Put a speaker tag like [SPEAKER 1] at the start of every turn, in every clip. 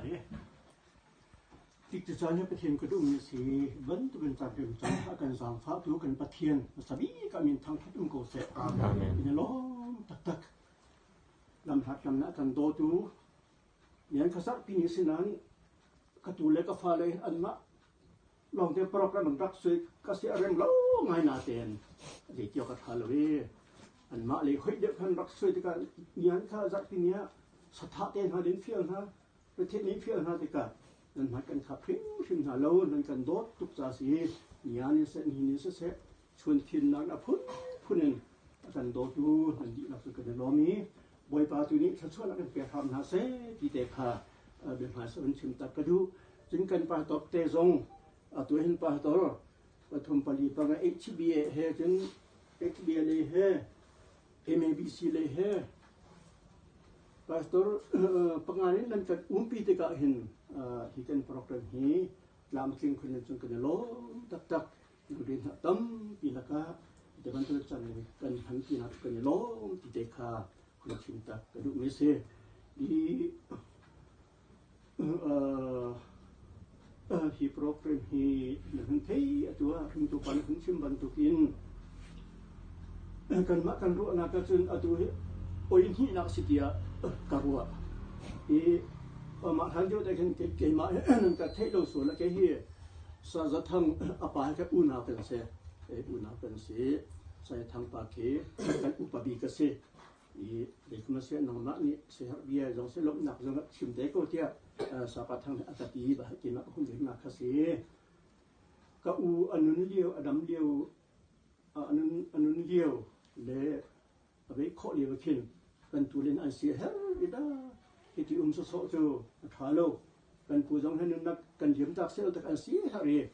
[SPEAKER 1] lai. Tik ti caan hi Pathian ka duhmi a si. Bantukin caan hrim caan a kan zaangfahtu kan Pathian hmasa bik ah min thangṭhat um ko seh.
[SPEAKER 2] Amen.
[SPEAKER 1] In a lawm taktak. Lamhlat lam na kan dawtu nian ka zarhpi ni si nain ka tu le ka fale anmah lawngte program an rak sui ka si a rem lo ngai na ten zei tiok a ṭha lo i anmah lei hoih deuh khan rak sui tikah nian kha zarhpi ni ah sathah te hna din fial hna Pathian nih fial hna tikah nan hmai kan khap hrimhrim hna lo, nan kan dawt tuk ca si nian in seh, nihin in siseh, chun thinnak a phunphun in a kan dawtu nan dihlak cu kan i lawm i Bawipa tu nih thluachuahnak in pek hram hna seh ti te kha biahmai sa hun chim tak ka duh. Cun kan pastor te zong atu hin pastor pathum pali panga HBA he cun HBLA he MABC lei he Pastor panga in nan kan umpi tikah hin hi kan program hi tlamtling khun in cun kan i lawm taktak. Rian hna tampi lakah te bantuk can kan hman tinak kan i lawm ti te kha hun chim tak ka duhmi si. I hi program hi na hun thei atu ah hringtu pa na hun chim bantukin kanmah kan ruahnak ahcun atu hi oi hnihnak si tiah ka ruah. I mah hlan deuh te khin keimah nan ka theih lo sual ah kei hi Sazathang a pa he unau kan si. Unau kan si. Sazathang pa khi kan upa bik a si. I zeikhum a si nangmah nih siaherh bia zong si lawmhnak zong chim te ko tiah Sapa Thang nih a ka ti bah keimah ka hun lehnak kha si. Ka u a nun lio a dam lio a nun lio le a veih khawh lio khin kan tu len an si her i da hiti um sawsawh cu a ṭha lo. Kan pu zong he nunnak kan liam tak sel tak an si her i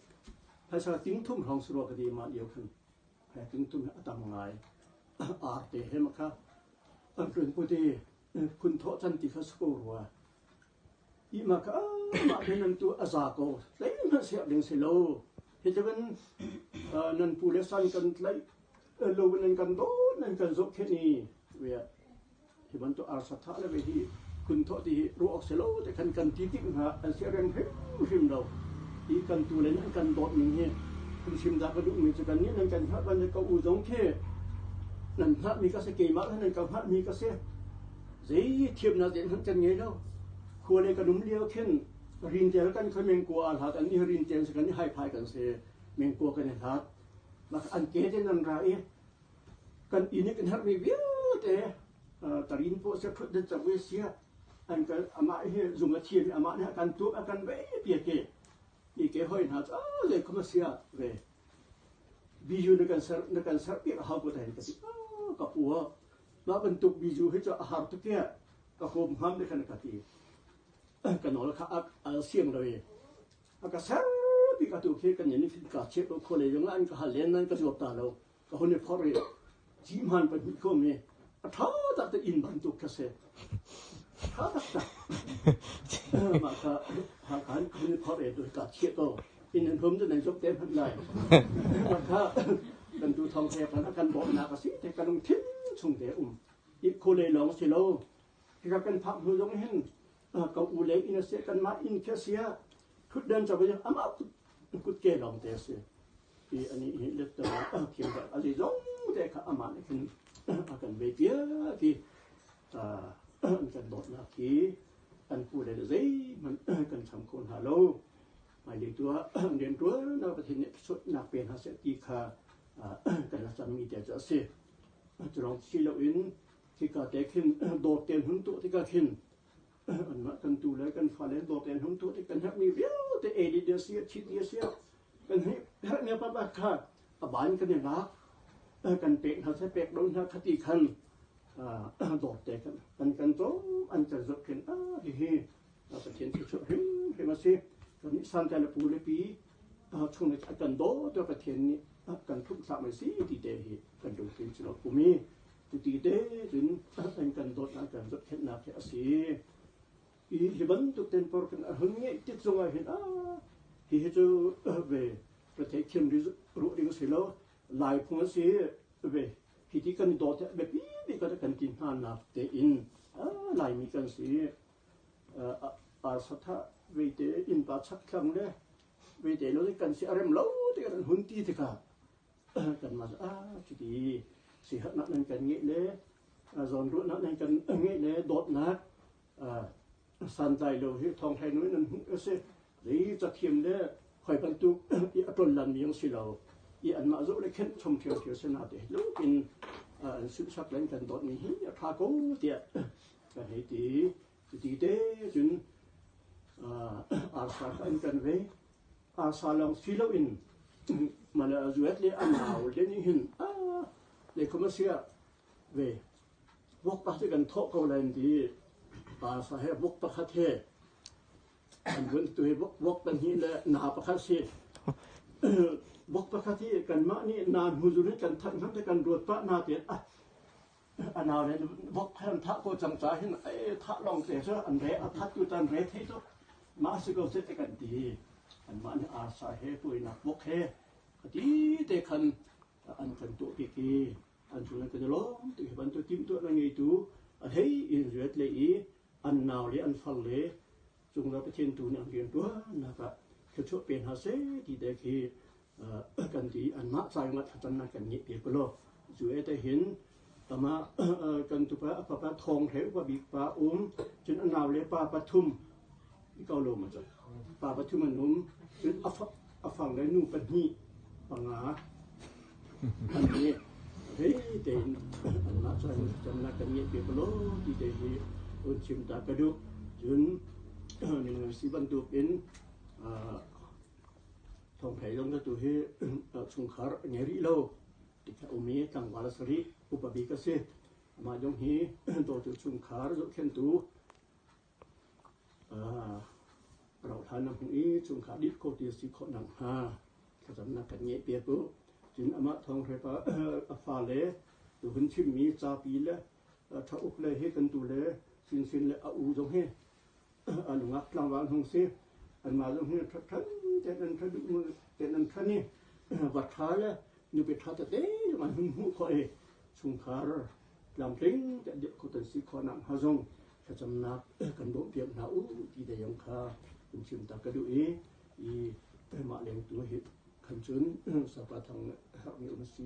[SPEAKER 1] phaisa ting thum hrawng si rua ka ti mah lio khan phaisa ting thum a tam ngai. Arte he ma kha an tlun put i phun thawh can ti kha si ko rua. I ma kha mah te nan tu a za ko tlei hmanh siak ding si lo. Hi tluk in nan pu le san kan tlaih lo nan kan dawt nan kan zohkhenh i hi bantuk arsa thah le ve hi phun thawh ti hi ruah awk si lo te khan kan ti tik hna an si rem hrimhrim lo. Hi kan tu le nan kan dawt ning hi phungchim dah ka duhmi cu kan nih nan kan hngalh ban ka u zong khi nan hngalhmi ka si, keimah le nan ka hngalhmi ka si. Zei thiamnak zeihmanh hmanh kan ngei lo. Khua le kan um lio khin rintel kan khoi mengkua a hlat an i rintel si kan i haiphai kan si mengkua kan i hlat. Mah an ke te nan ra i kan inn i kan herhmi vialte tarin paw sia thut den cabu sia an kan amah hi zung a thiam i amah nih a kan tuak a kan vei piak i i ke hoi hna cu zei khom a sia ve biju na kan ser na kan ser piak a hau ko tai ka ti ka pu mah bantuk biju hi cu a har tuk ke ka hom ham le khan ka ti ka nawl kha a siang lo i a ka ser bik atu khi kan in ka chep ko khole yong an ka hal len nan ka zuap ta lo ka hun i phorh i cihman pahnih khom i a ṭha tak te inn bantuk kha si ṭha taktak mah kha Hakha in ka hun i phorh i tu ka chiah ko inn an hum cu nan zuk te hmanh lai mah kha kan tu thong he kan a kan bawmhnak a si te ka lungthin chung te um i khule lawng si lo hika kan phak hnu zong hin ka u le inn a si kanmah inn khi a si ah thutdan ca amah kut ke lawng te a si i anih hi let thiam a zeizong te kha amah nih khin a kan ve piak i an kan dawtnak hi an pu le zeihmanh kan cham kho hna lo. Hmailei tu ah rianṭuannak Pathian nih thluachuahnak pe hna seh ti kha kan la cammi te cu a si. Cu lawng si loin khika te khin dawt tein hun tuah tikah khin anmah kan tu le kan fale dawt tein hun tuah tik kan herhmi vialte ei dih a si thit dih a si kan herhmi papa kha a ban kan i lak kan pek hna seh pek lo hna khati khan dawt te kan kan kan cawm an kan zohkhenh a hihi Pathian thluachuah hrimhrim a si. Kan nih santlai le pu le pi chung a kan daw tu Pathian nih kan thumh mai si ti te hi kan lungthin cu lo pumi cuti te cun an kan dawtnak kan zohkhenhnak hi a si. I hi bantuk ten por kan hun ngeih tik zongah hin a hi hi cu ve ka theithiam ruah ding si lo lai phung a si ve hi ti kan dawt biapi bik kan ti hna nak tein Laimi kan si. Arsa thah veite innpa chakthlang le veite lo kan si a rem lo ti kan hun ti tikah kanmah cu ah cuti siherhnak nan kan ngeih le zawnruahnak nan kan ngeih le dawtnak santlai lo hi thawng hlei nu in nan hmuh a si. Zei cathiam le hoi bantuk i a ṭollan mi an si lo i anmah zoh le khenh chom ṭhiamṭhiam si na te in an sunhsak le an kan dawtmi hi a ṭha ko tiah kan hei ti. Cuti te cun arsa kha an kan ve. Arsa lawng si loin mala zuet le a nau le nih hin le khom a sia ve vok pa cu kan thawh ko lai an ti. Arsa he vok pakhat he an vun tu hi vok pahnih le na pakhat si. Vok pakhat hi kanmah nih na hnu zun kan that hmanh te kan ruat pah na te ah a nau le vok kha an thah ko cang ca hin ei thah lawng te cu an re a that tu tan re thei tuk mah si ko seh te kan ti. Anmah nih arsa he puainak vok he ti te khan an kan tuah piak i an cu kan i lawm ti hi bantuk timhtuah na ngeitu a hlei in riat le i an nau le an far le cungla Pathian tu nih an rian ṭuannak ah thluachuah pe hna seh ti te khi kan ti. Anmah ca in thlacamnak kan ngeih piak law cu e te hin tama kan tupa a papa thong he upa bik pa um cun a nau le pa pathum i ko lo ma cu pa pathum an um cun a fang le nu pahnih panga an ni hei tein anmah ca in thlacamnak kan ngeih piak law ti te hi un chim ta ka duh. Cun minung si bantuk in Thawngthei zong cu tuhi chungkhar a ngei rih lo. Tikha um i tlangval a si rih. Upa bik a si. Amah zong hi dawtu chungkhar zohkhenhtu rauhhlan a hmuh i chungkhar dih kho ti a si khawh nakhnga thlacamnak kan ngeihpiak u. Cun amah Thawngthei pa a fale tuhun chimmi capi le ṭha-uk le hi kan tu le Sinsin le a u zong hi a nungak tlangval hung si. Anmah zong hi ṭhatṭhan tein an ṭha duh tein an ṭhan i va ṭha le nupi ṭha tete zong an hun hmuh khawh i chungkhar tlamtling te dirh kho tan si khawh nak hnga zong thlacamnak kan bawmhpiak hna u ti te zong kha kan chim ta ka duh i i mah leng tu hi khan cun sapa thang herhmi um si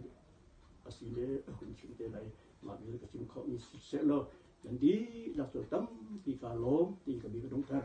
[SPEAKER 1] a si le hun chim te lai. Mah bil ka chim khawhmi si seh law nan dihlak cu tampi kaa lawm ti ka bi ka dongter.